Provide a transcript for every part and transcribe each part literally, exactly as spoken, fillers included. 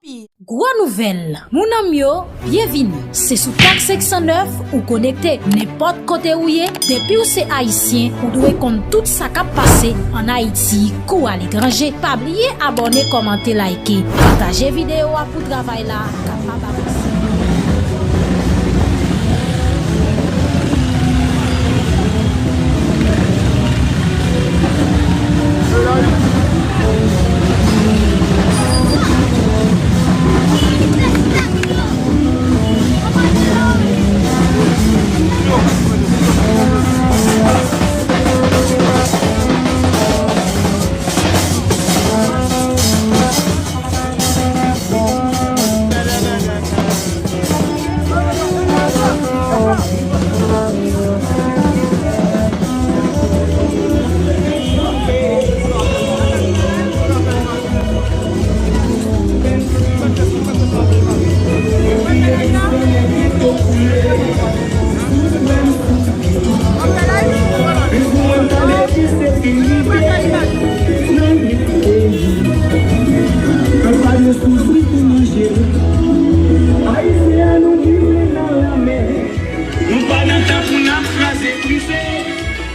Pi gwo nouvèl, moun an m yo, byenvini. Se sou Tak senk san nèf ou konekte. Nenpòt kote ou ye, depi w se Ayisyen, ou dwe konn tout sa k ap pase ann Ayiti kou aletranje. Pa bliye abòne, kòmante, like, pataje videyo a pou travay la kapab avanse. Ayisyen an nou viv nan lanmè. Nou pa nan tan pou n ap kraze brize.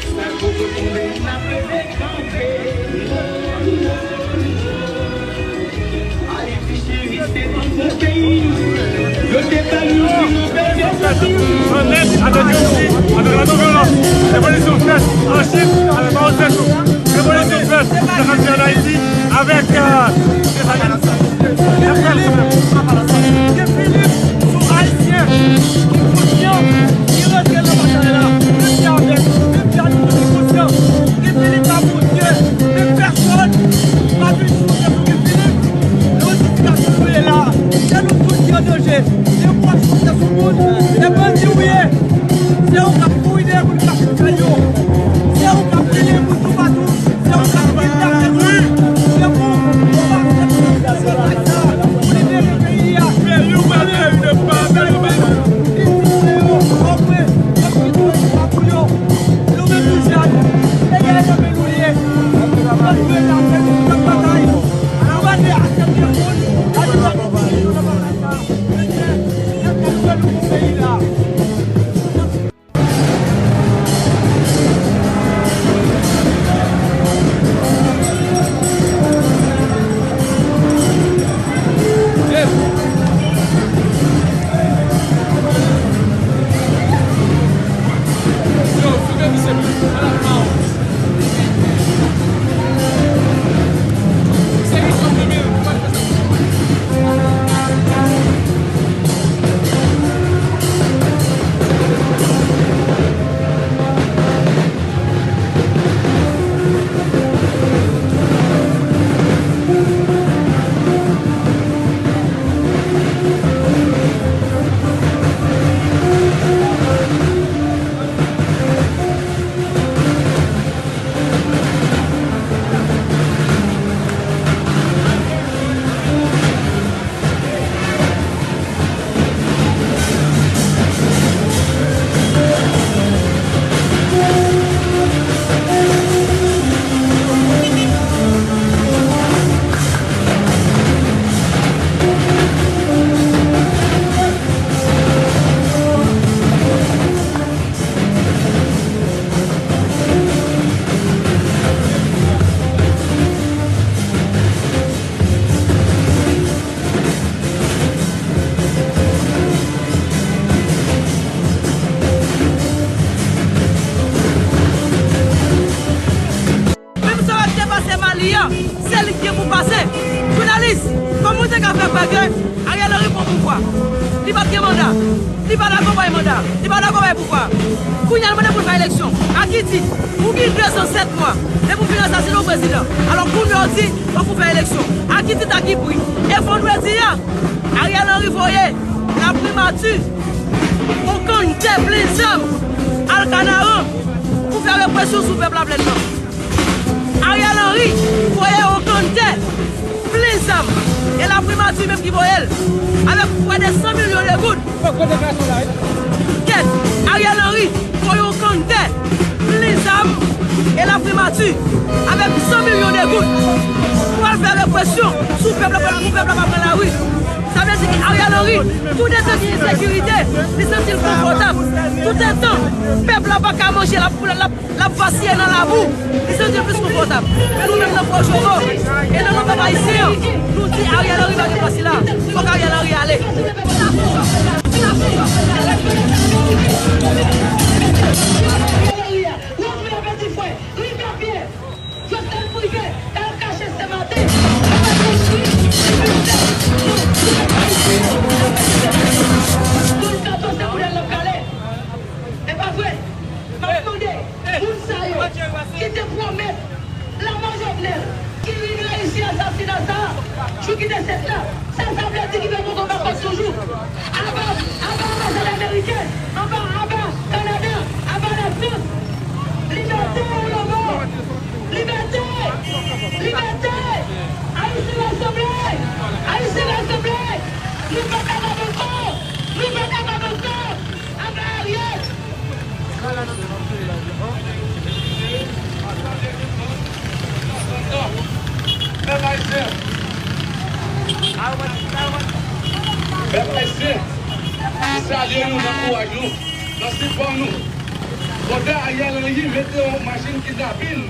Sa poko tonbe, n ap leve kanpe. Ayiti cheri, se yon bon peyi. Yo te ba nou yon bèl depi. Anlèt avèk youn, avèk la non-violence. Revolisyon fèt an Chin avèk Mao Zedong. Revolisyon fèt, sa k ap fèt ann Ayiti avèk, euh, Guy Philippe, se yon Ayisyen ki konsyan, ki rantre nan batay la, menm jan avèk, menm jan nou ki konsyan. Guy Philippe pa Bondye, men pèsonn pa vin chante pou Guy Philippe. Lè w di ti gason nou ye la, se nou tout ki an danje. Se w k ap chante sou moun, se bandi ou ye. Se ou k ap kouri dèyè moun k ap fè yo. Se ou k ap rele moun toupatou. Se ou k ap kidnape moun. Se pou, pou pa fè tout sa, pou libere peyi a. Peyi ou pa peyi de pa, peyi ou pa. Pitit se yo, konprann, yo kite yo pa pou yo. Nou menm nou jèn, se dèyè nan men nou ye. Nou dwe la, se nou k ap batay. Nou pa dwe aksepte moun, pa dwe antre nan bagay sa. Menm sa yo te pase Mali an, se li ki gen pou pase. Jounalis, kòman w te ka fè kwè ke Ariel Henry pran pouvwa? Li pa t gen manda. Li pa dakò bay manda. Li pa dakò bay pouvwa. Kounye a, l mande pou l fè eleksyon. A ki tit? Ou gen de zan sèt mwa depi w fin asasinen yon prezidan. Alò, kounye a, w di fòk ou fè eleksyon. A ki tit, a ki pri? E vandredi a, Ariel Henry voye laprimati, yon kann tè plen zam, al Kanaran pou fè represyon sou pèp Laplèn nan. Ariel Henry voye yon kann tè plen zam, e laprimati menm ki voye l, avèk près de san milyon de goud. Kèt, Ariel Henry voye yon kann tè plen zam e laprimati avèk san milyon de goud pou al fè represyon sou pèp la, pou pèp la pa pran lari. Toutotan gen ensekirite, li santi l konfòtab. Toutotan pèp la pa ka manje, l ap, l ap, l ap vasiye nan labou, li santi l plis konfòtab. Men nou menm nan Pwojogo, e nan non pèp ayisyen an, nou di Ariel Henry pa gen plas li la. Fòk Ariel Henry ale. Joseph Privé, t al kache se maten, pou l kanpe se pou l al nan palè. E pa vre? M ap mande moun sa yo ki te pwomèt lanmò Jovenel, ki vin reyisi asasina sa a, jou ki te sèt la, sa, sa vle di ki fè nou konba kòz toujou. Aba, aba anbasad ameriken, aba, aba Kanada, aba Lafrans. Libète ou lanmò! Libète! Libète! Ayisyen rasanble! Ayisyen rasanble! Nou pa kapab ankò! Nou pa kapab ankò! Aba Ariel! Pèp ayisyen! Pèp ayisyen! M salye nou nan kouraj nou, nan sipò nou. Kote Ariel Henry mete yon machin kidnapin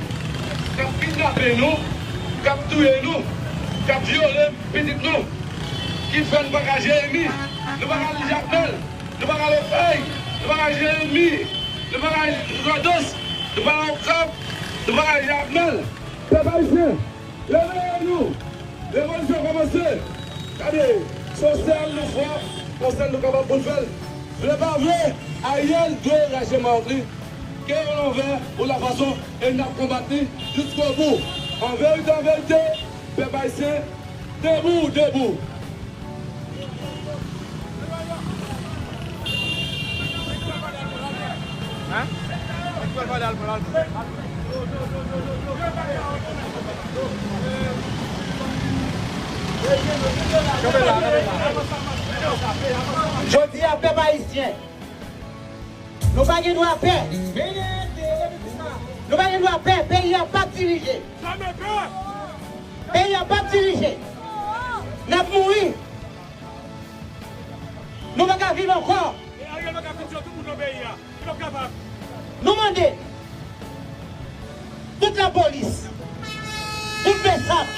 k ap kidnape nou, k ap touye nou, k ap vyole pitit nou, ki fè n pa ka Jeremi, nou pa ka li Jakmèl, nou pa ka Lefèy, nou pa ka Jeremi, nou pa ka Gòdons, nou pa ka Okap, nou pa ka Jakmèl. Pèp ayisyen, reveye nou! Revolisyon kòmanse! Gade, se yon sèl nou fò, se yon sèl nou kapab pou n fè l. Vle pa vle, Ariel dwe rache mawòt li, ke yo lanvè ou lafason, e n ap konbat li jiskobou. An verite, an verite, pèp ayisyen, debout, debout! Jodi a, pèp ayisyen, nou pa gen dwa pè. Nou pa gen dwa pè. Peyi a p ap dirije. Peyi a p ap dirije. N ap mouri. Nou pa ka viv ankò. E Ariel pa ka fizye tout moun nan peyi a. Li p ap kapab. Nou mande tout lapolis, tout bèsap,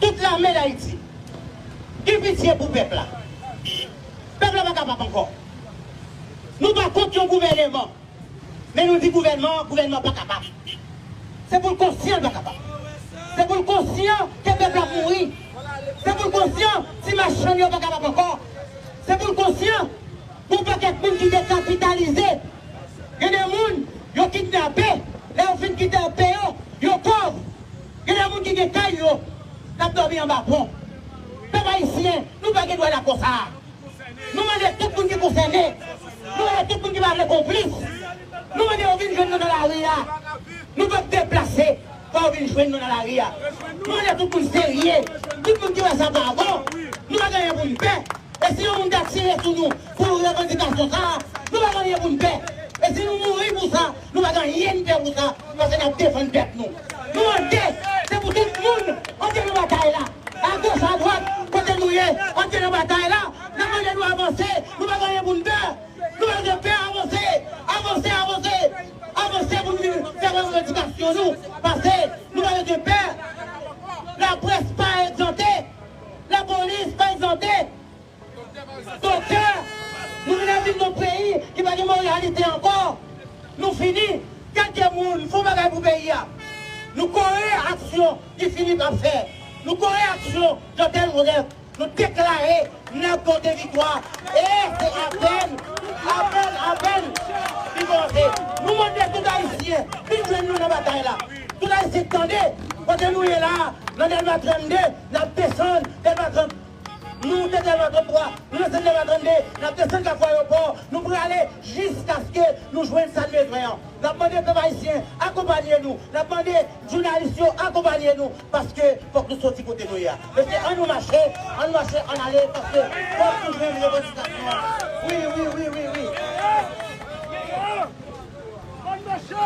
tout lame Dayiti, gen pitye pou pèp la. Pèp la pa kapab ankò. Nou pa kont yon gouvèneman. Men nou di gouvènman an, gouvènman an pa kapab. Se pou l konsyan l pa kapab. Se pou l konsyan ke pèp la ap mouri. Se pou l konsyan ti machann yo pa kapab ankò. Se pou l konsyan pou pakèt moun ki dekapitalize. Gen de moun yo kidnape, lè yo fin kidnape yo, yo pòv. Gen de moun ki gen kay yo, k ap dòmi anba pon. Pèp ayisyen, nou pa gen dwa dakò sa a. Nou mande tout moun ki konsène, nou mande tout moun ki pa vle konplis, nou mande yo vin jwenn nou nan lari a. Nou p ap deplase, fò yo vin jwenn nou nan lari a. Nou mande tout moun serye, tout moun ki wè sa pa bon, nou pa gen anyen pou n pè. E si yon moun ta tire sou nou pou revandikasyon sa a, nou pa gen anyen pou n pè. E si nou mouri pou sa, nou pa gen anyen n pè pou sa, paske n ap defann tèt nou. Nou mande, se pou tout moun antre nan batay la. Agoch, adwat, kote nou ye, antre nan batay la. N ap mande nou avanse, nou pa gen anyen pou n pè. Nou pa gen pè, avanse, avanse, avanse. Avanse pou nou vin fè revandikasyon nou, pase nou pa gen pè. Laprès pa egzante, lapolis pa egzante. Doktè, nou vin nan vin nan peyi ki pa gen moralite ankò. Nou fini. Kèlke moun fè yon bagay pou peyi a, nou kore aksyon Guy Philippe ap fè. Nou kore aksyon Jeantel Joseph. Nou deklare n ap pote viktwa. E se apèn, apèn, apèn li kòmanse. Nou mande tout Ayisyen vin jwenn nou nan batay la. Tout Ayisyen tande, kote nou ye la, nan Dèlma trannde, n ap desann Dèlma trannde. Nou te Dèlma tranntwa, nou desann Dèlma trannde, n ap desann Kafou Ayewopò, nou prale jiskaske nou jwenn sa n bezwen an. N ap mande pèp ayisyen akonpanye nou. N ap mande jounalis yo akonpanye nou, paske fòk nou soti kote nou ye a. Mesye, ann nou mache, ann nou mache, ann ale, paske fòk nou jwenn revandikasyon an. Wi, wi, wi, wi, wi. Ann mache!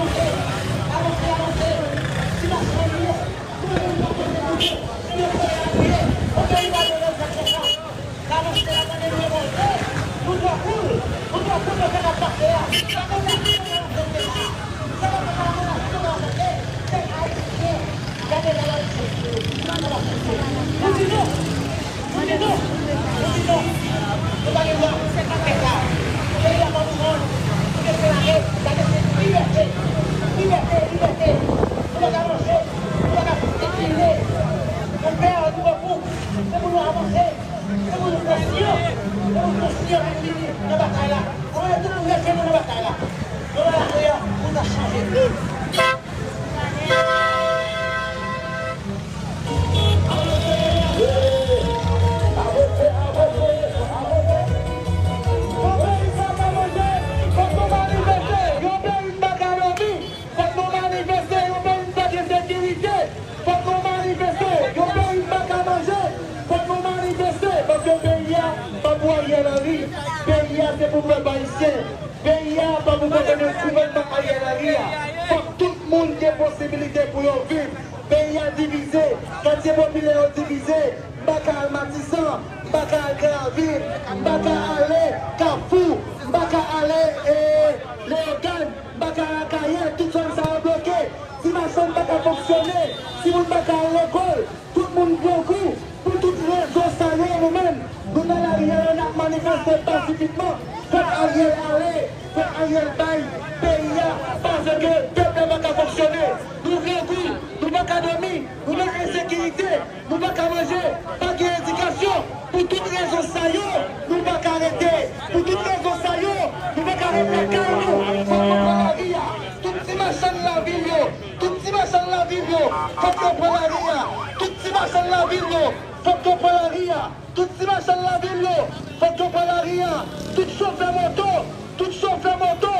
avanse, avanse, avanse. Ti machann yo, nou menm nou pa pote kote, se yon peyi a nou ye, yon peyi pa dwe rete konsa. N avanse, n ap mande nou revòlte. Nou twò koul, nou twò koul de sa k ap pase a. Sa konn pase nan Ayiti la. Sa pa konn pase nan Ayiti la. Se Ayisyen. Gade la Ayiti. Nou di non. Nou di non. Nou di non. Nou pa gen dwa fè sa. Peyi a pa pou nou. Nou deklare, gade se libète. Libète, libète. Nou pa ka manje. Nou pa ka sikile. Nou pè, nou bokou. Se pou nou avanse. Se pou nou konsiyan, se pou nou konsiyan pou nou vini nan batay la. Ann mete tout moun mete nou nan batay la. Nou nan lari a pou sa chanje. Yon peyi pa ka manje, fòk nou manifeste. Yon peyi pa ka dòmi, fòk nou manifeste. Yon peyi pa gen sekirite. Fòk nou manifeste. Yon peyi pa ka manje. Fòk nou manifeste. Paske peyi a pa pou Ariel Henry. Peyi a se pou pèp ayisyen. Peyi a pa pou gouvènman Ariel Henry a. Fòk tout moun gen posibilite pou yo viv. Peyi a divize. Katye popilè yo divize. M pa ka al Matisan. M pa ka al Gran Ravin. M pa ka ale Kafou. M pa ka ale, e, Leyogàn. M pa ka al Akayè. Tout zòn sa yo bloke. Ti machann pa ka fonksyone, timoun pa ka al lekòl, tout moun pran kou. Pou tout rezon sa yo, nou menm, nou nan lari a, n ap manifeste pasifikman. Fòk Ariel ale, fòk Ariel bay peyi a, paske pèp la pa ka fonksyone. Nou pran kou, nou pa ka dòmi, nou nan ensekirite, nou pa ka manje, pa gen edikasyon. Pou tout rezon sa yo, nou pa ka rete. Pou tout rezon sa yo, nou pa ka rete lakay nou. Fòk nou pran lari a. Tout ti machann lavil yo, tout ti machann lavil yo, fòk yo pran lari a. Tout ti machann lavil yo, fòk yo pran lari a. Tout ti machann lavil yo, fòk yo pran lari a. Tout chofè moto, tout chofè moto,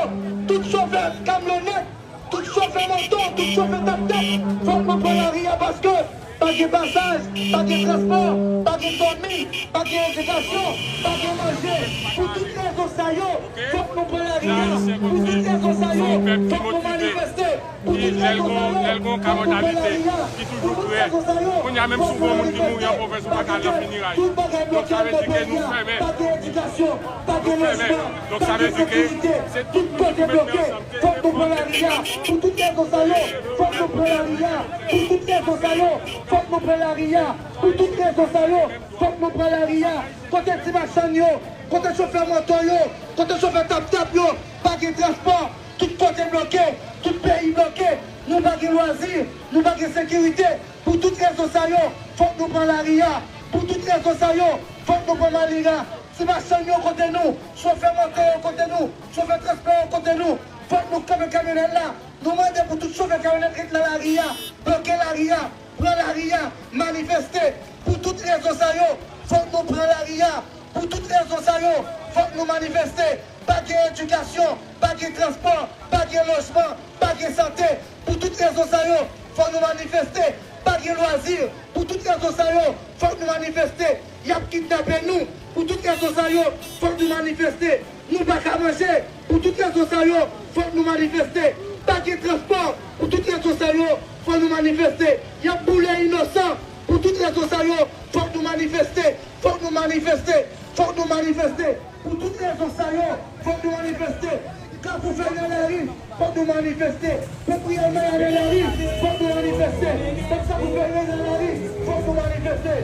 tout chofè kamyonèt, tout chofè moto, tout chofè tap-tap, fòk nou pran lari a paske pa gen pasaj, pa gen transpò, pa gen dòmi, pa gen edikasyon, pa gen manje. Pou tout rezon sa yo, fòk nou pran lari a. Pou tout rezon sa yo, fòk nou manifeste. Pou tout rezon sa yo, fòk nou pran lari a. Pou tout rezon sa yo, fòk nou manifeste. Paske tout bagay bloke nan peyi a. Pa gen edikasyon, pa gen lojman, pa gen sekirite. Tout kote bloke. Fòk nou pran lari a. Pou tout rezon sa yo, fòk nou pran lari a. Pou tout rezon sa yo, fòk nou pran lari a. Pou tout rezon sa yo, fòk nou pran lari a. Kote ti machann yo, kote chofè moto yo, kote chofè tap-tap yo, pa gen transpò, tout kote bloke, tout peyi bloke, nou pa gen lwazi, nou pa gen sekirite. Pou tout rezon sa yo, fòk nou pran lari a. Pou tout rezon sa yo, fòk nou pran lari a. Ti machann yo kote nou, chofè moto yo kote nou, chofè transpò yo kote nou. Fòk nou kanpe kamyonèt la. Nou mande pou tout chofè kamyonèt ret nan lari a, bloke lari a, pran lari a, manifeste. Pou tout rezon sa yo, fòk nou pran lari a. Pou tout rezon sa yo, fòk nou manifeste. Pa gen edikasyon, pa gen transpò, pa gen lojman, pa gen sante. Pou tout rezon sa yo, fòk nou manifeste. Pa gen lwazi. Pou tout rezon sa yo, fòk nou manifeste. Y ap kidnape nou. Pou tout rezon sa yo, fòk nou manifeste. Nou pa ka manje. Pou tout rezon sa yo, fòk nou manifeste. Pa gen transpò. Pou tout rezon sa yo, fòk nou manifeste. Y ap boule inosan. Pou tout rezon sa yo, fòk nou manifeste. Fòk nou manifeste. Fòk nou manifeste. Pou tout rezon sa yo, fòk nou manifeste. Kafou Fèy nan lari, fòk nou manifeste. Pèp Riyal Maya nan lari, fòk nou manifeste. Pèp Kafou Fèy nan lari, fòk nou manifeste.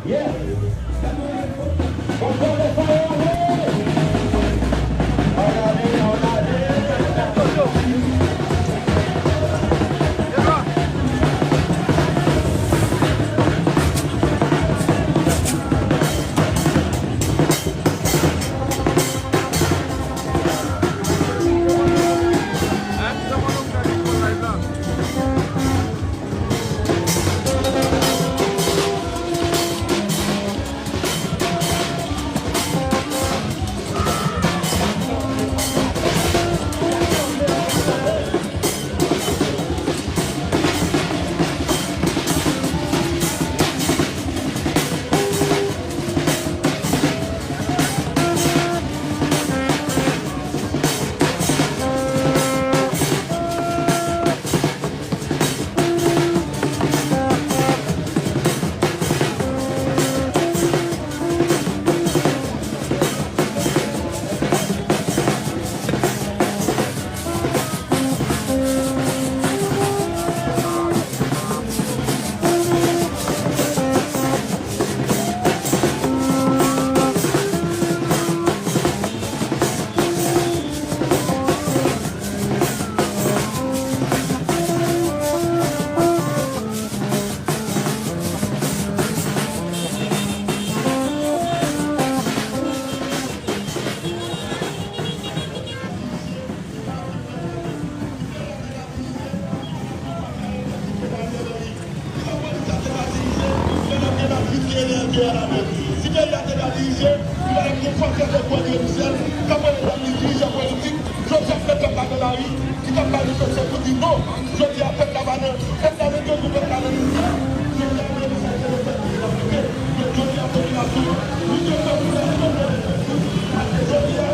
Yeah. Fòk nou manifeste. Si peyi a te ka dirije, li pa t ap gen fòs, fòs de pwodui misyèl, k ap mande pèp li dirije politik, jodi a se pèp la nan lari, ki t ap bay nou solisyon pou di non. Jodi a pèp la pa nan, pèp la nan dezòd, pèp la nan misyèl. Jodi a, jodi a, popilasyon, nou te fè pou la, paske jodi a,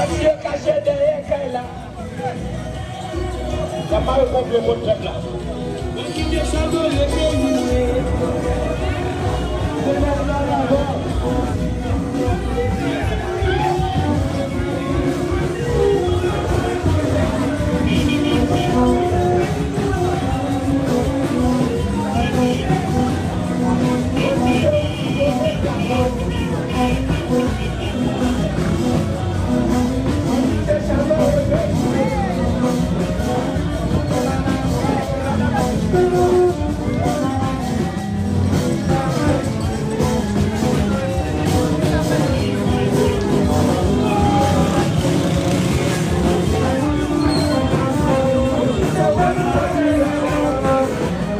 Mesye kache dèyè kay la. Y ap mare ponpye kot pèp la. Mwen kite sa mwen rete mwen. Se nèg la la.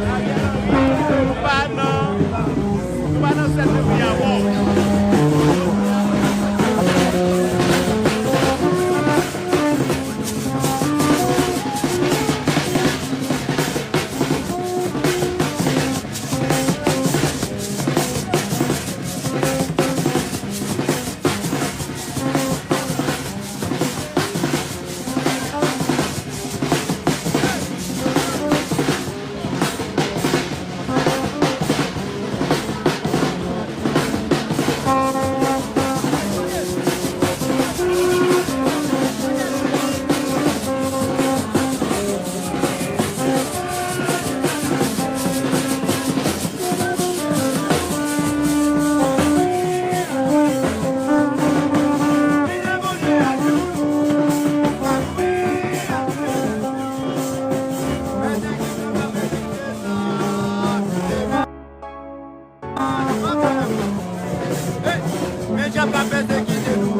Nou pa nan, nou pa nan sèt fevriye ankò. Men dyab k ap pèsekite nou.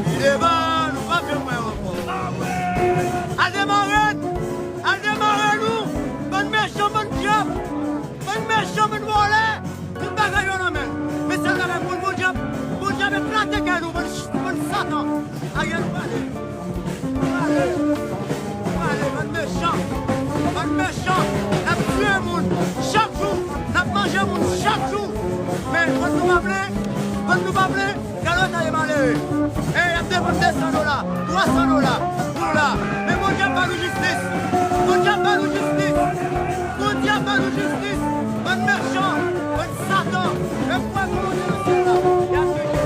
Li devan, nou p ap janm wè ankò. Al demare n! Al demare nou! Bann mechan, bann dyab! Bann mechan, bann vòlè! Tout bagay yo nan men n. Men sèl bagay pou n, Bondye ap, Bondye ap eklate kè nou, bann ch-, bann satan. Ariel, pale. Pale, pale, bann mechan, bann mechan, n ap tiye moun chak jou, n ap manje moun chak jou. Men, kòm nou pa vle, kòm nou pa vle, gade ta e malere. E, y ap defann de san dola, twa san dola, pou la. Men Bondye ap ba nou jistis. Bondye ap ba nou jistis. Bondye ap ba nou jistis. Bann mechan, bann satan. E pou wè kòman se nan syèl la. Y ap jije.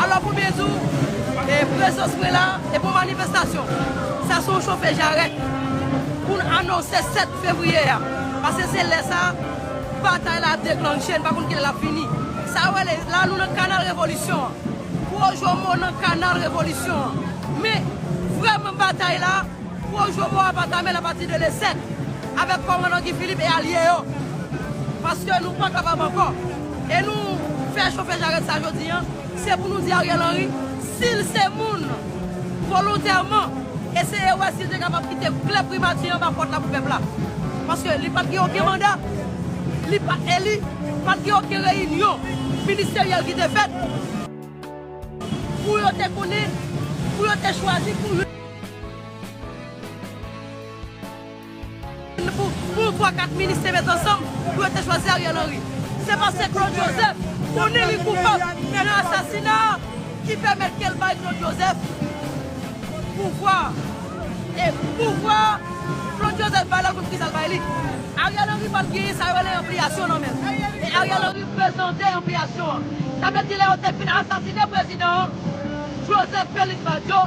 Alò, pou byen di w, e, prezans mwen la, e pou manifestasyon, sa se yon chofe jarèt pou n anonse sèt fevriye a. Paske se lè sa, batay la ap deklanche, n pa konn kilè l ap fini. Sa yo rele, la nou nan kanal revolisyon an. Gwo Jomo nan kanal revolisyon an. Men, vrèman batay la, Gwo Jomo ap antame apati de le sèt avèk kòmandan Guy Philippe e alye yo. Paske nou pa kapab ankò. E nou fè chofe jarèt sa jodi an, se pou nou di Ariel Henry, si l se moun volontèman, eseye wè si l te kapab kite kle primati anba pòt la pou pèp la. Paske li pa t gen okenn manda, li pa t eli, pa t gen okenn reyinyon ministeryèl ki te fèt pou yo te konnen, pou yo te chwazi pou pou, pou twa, kat minis te met ansanm pou yo te chwazi Ariel Henry. Se paske Claude Joseph konnen li koupab nan asasina ki pèmèt ke l bay Claude Joseph pouvwa. E pouvwa Claude Joseph bay la, kont kisa l bay li? Ariel Henry pa t genyen sa yo rele anpliyasyon nan men l. E Ariel Henry prezante anpliyasyon an. Sa vle di lè yo te fin asasine prezidan an, Joseph Félix Badio,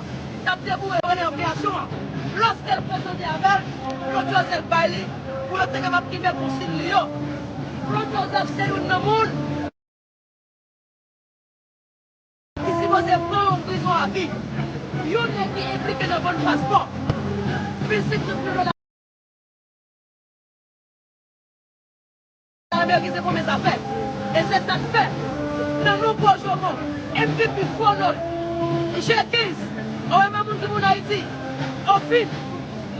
t ap deboure yo rele anpliyasyon an. Lòske l prezante avè l, Claude Joseph bay li pou yo te kapab kenbe konsiy li yo. Claude Joseph se youn nan moun ki sipoze pran yon prizon avi. Yon nèg ki enplike nan vann paspò. Pitit nou Ameriken se konbyen zafè. E se sa k fè, nan non Gwo Jomo, M V P Fwonòl, G kenz, O M A Moun ki Moun Ayiti, OFIN,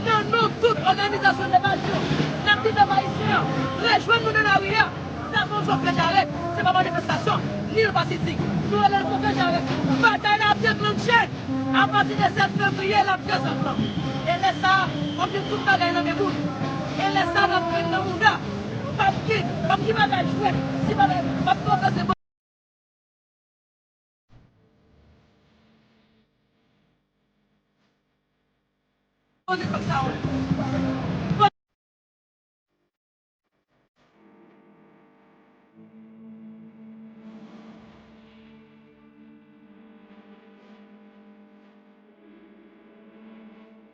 nan non tout òganizasyon de baz yo, n ap di pèp ayisyen an, rejwenn nou nan lari a. Sa se yon chofe jarèt, se pa manifestasyon, ni l pa sitik. Nou rele l chofe jarèt. Batay la ap deklanche. Apati de sèt fevriye, l ap dezòd lan. E lè sa a, w ap jwenn tout bagay nan men moun. E lè sa a, l ap jwenn nan mouda. P ap gen, p ap gen bagay jwèt. Si bagay, p ap konfese. Poze kòb sa yo.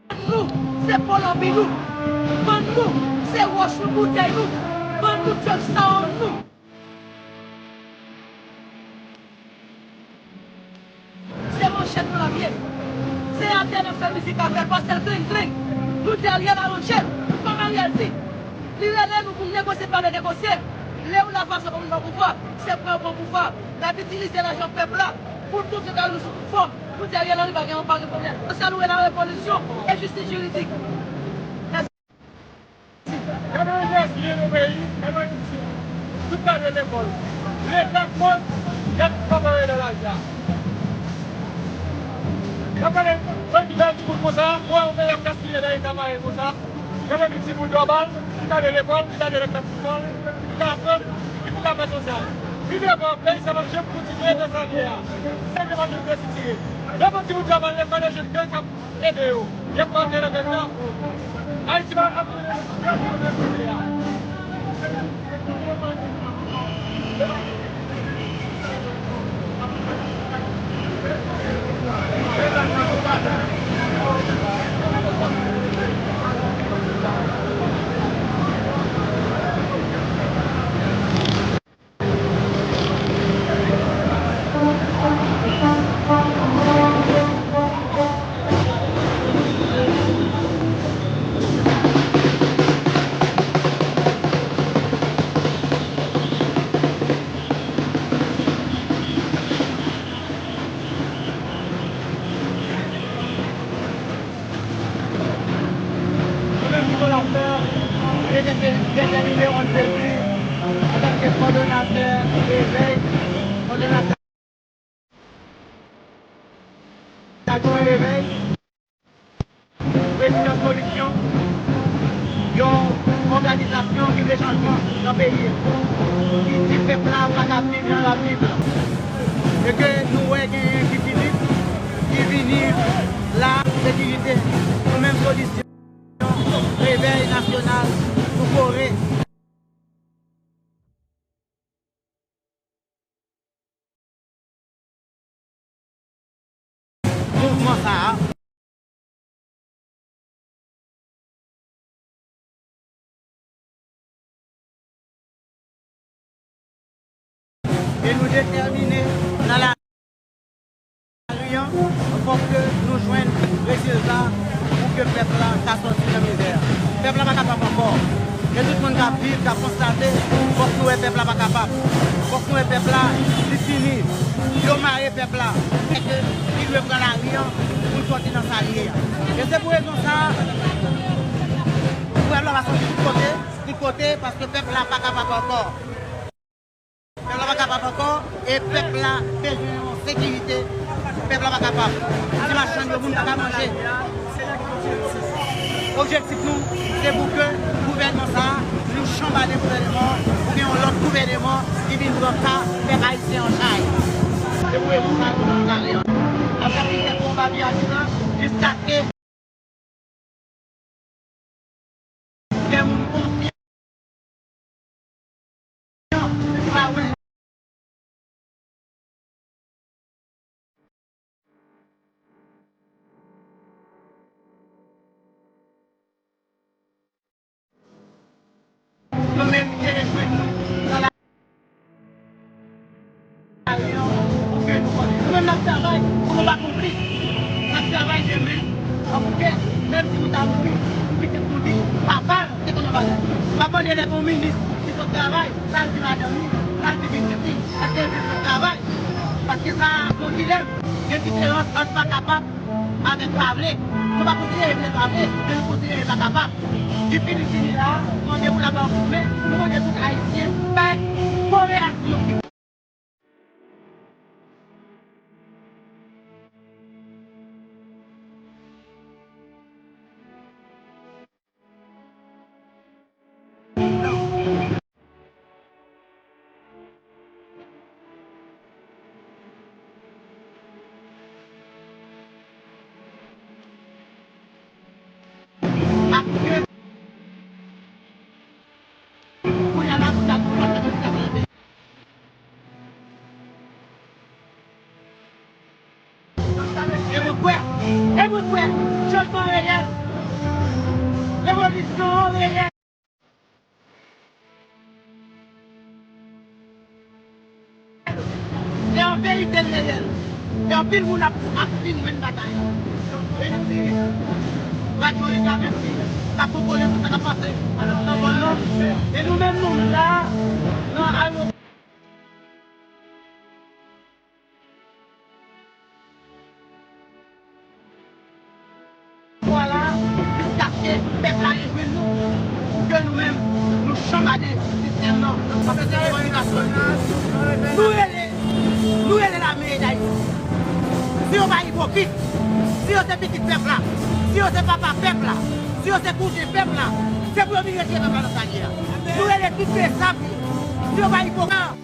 Bann nou, se po lanbi nou. Bann nou, se wòch nou, boutèy nou. Bann nou, djòl sa yo nou. Se manchèt nou l ap ye. Se atè n ap fè mizik avè l, pase l kling kling. Nou di Ariel aranje l. Kòm Ariel di, li rele nou pou n negosye, pale negosye. Lè ou la fason pou moun pran pouvwa, se pran yo pran pouvwa. L ap itilize lajan pèp la pou l montre Kayou sou tout fòm. Nou di Ariel Henry pa gen, pa gen pwoblèm. Sa nou rele la revolisyon e jistis jiridik. Gade yon gaspiye nan peyi, gade yon gaspiye. Tout gade lekòl. Leta k mòn, y ap papa yo nan lari a. Y ap gade yon ti bèl ti bout konsa, pou wè yon peyi ap gaspiye nan eta parèy konsa. Gade yon ti bout dòbal, ki gade lekòl, ki gade lekòl foutbòl, ki ka aprann, ki pou ka fè sosyal. Pi devan, peyi sa p ap janm kontinye nan sa l ye a. Se devan nou dwe sitire. Devan ti bout dòbal, lekòl yo jwenn gang k ap ede yo. Y ap mande nan gang nan. Ayiti pa ap tounen nan kote a. Nou menm Nicolas Fleur, nou te detèmine onze fevri antanke kòdonatè Revèy, kòdonatè Revèy, Rezistans Solisyon, yon òganizasyon ki vle chanjman nan peyi a, ki di pèp la pa ka viv jan l ap viv la. E ke nou wè genyen Guy Philippe ki vini la, sekirite, nou menm Solisyon, Revèy Nasyonal, nou kore. E nou detèmine nan lari an, fòk ke nou jwenn rezilta pou ke pèp la ka sòti nan mizè a. Pèp la pa kapab ankò. E tout moun k ap viv, k ap konstate, fòk nou wè pèp la pa kapab. Fòk nou wè pèp la, li fini. Yo mare pèp la. Fè ke li dwe pran lari an pou l sòti nan sa l ye a. E se pou rezon sa a, pèp la va sòti tout kote, tout kote, paske pèp la pa kapab ankò. Pèp la pa kapab ankò, e pèp la bezwen yon sekirite. Pèp la pa kapab. Ti machann yo, moun pa ka manje. Objektif nou, se pou ke gouvènman sa a, nou chanbade gouvènman an, pou gen yon lòt gouvènman ki vin pran ka pèp ayisyen an chay. Se pou rezon sa a nou nan lari an. Apre ki fè konba pi atis la, jiskaske gen moun konsyan, pa wè. Nou merite jwenn nou nan lari an pou ke nou konnen. Nou menm n ap travay pou nou pa konplis. N ap travay demen an pou ke, menm si nou ta mouri, pou pitit nou di, papa l te konn yon bagay. M ap mande lè gen yon minis ki sot travay, l al di madanm li, l al di pitit li, èske l te sot travay? Paske sa a se yon dilèm. Gen diferans ant pa kapab avèk pa vle. Nou pa konsidere vle pa vle, men nou konsidere pa kapab. Depi nou vini la, nou mande pou la ba nou men, nou mande tout Ayisyen fè bon reyaksyon. E mwen kwè, e mwen kwè, chanjman reyèl, revolisyon reyèl. E an verite l reyèl. E anpil moun ap, ap vin menm batay. E nou di, radyo Ika menm ki, k ap konpone tout sa k ap pase nan mòn nan. E nou menm nou la, nan ayo- Vwala, jiskaske pèp la rejwenn nou, pou ke nou menm, nou chanbade sistèm nan. Paske se revandikasyon nou. Nou rele, nou rele lame Dayiti. Si yo pa ipokrit, si yo se pitit pèp la, si yo se papa pèp la, si yo se kouzen pèp la, se pou yo vin retire pèp la nan sa l ye a. Nou rele tout peyizan, si yo pa ipokrit.